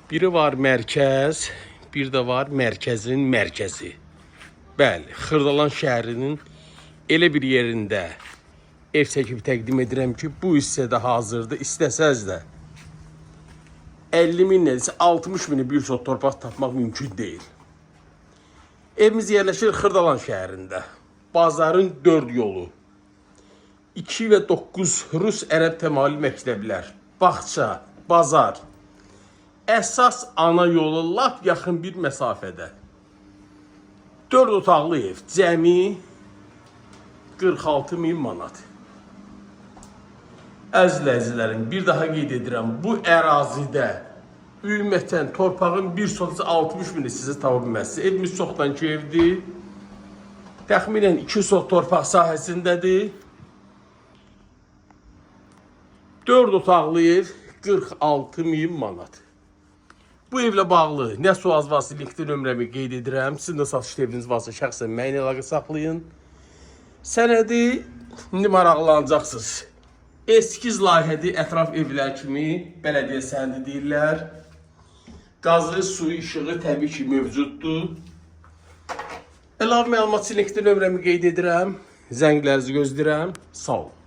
Biri var mərkəz, bir də var mərkəzin mərkəzi. Bəli, Xırdalan şəhərinin elə bir yerində ev çəkib təqdim edirəm ki, bu hissədə hazırdır. İstəsəz də 50 min nədirsə 60 mini bir sot torpaq tapmaq mümkün deyil. Evimiz yerləşir Xırdalan şəhərində. Bazarın 4 yolu. 2 və 9 rus ərəb təmayüllü məktəblər, bağça, bazar. Əsas ana yolu lap yaxın bir məsafədə. 4 otaqlı ev, cəmi 46 min manat. Əziz izləyicilərim, bir daha qeyd edirəm, bu ərazidə ümumiyyətlə torpağın bir sotası 60 mini sizə tapa bilməzsiniz. Evimiz çoxdankı evdir. Təxminən 2 sot torpaq sahəsindədir. 4 otaqlı ev 46 min manat. Bu evlə bağlı nə sual varsa linkdə nömrəmi qeyd edirəm. Sizin də satış eviniz varsa şəxsən mənimlə əlaqə saxlayın. Sənədi indi maraqlanacaqsınız. Eskiz layihədir, ətraf evlər kimi bələdiyyə sənədi deyirlər. Qazı, su, işığı təbii ki mövcuddur. Əlavə məlumat üçün linkdə nömrəmi qeyd edirəm. Zənglərinizi gözləyirəm. Sağ olun.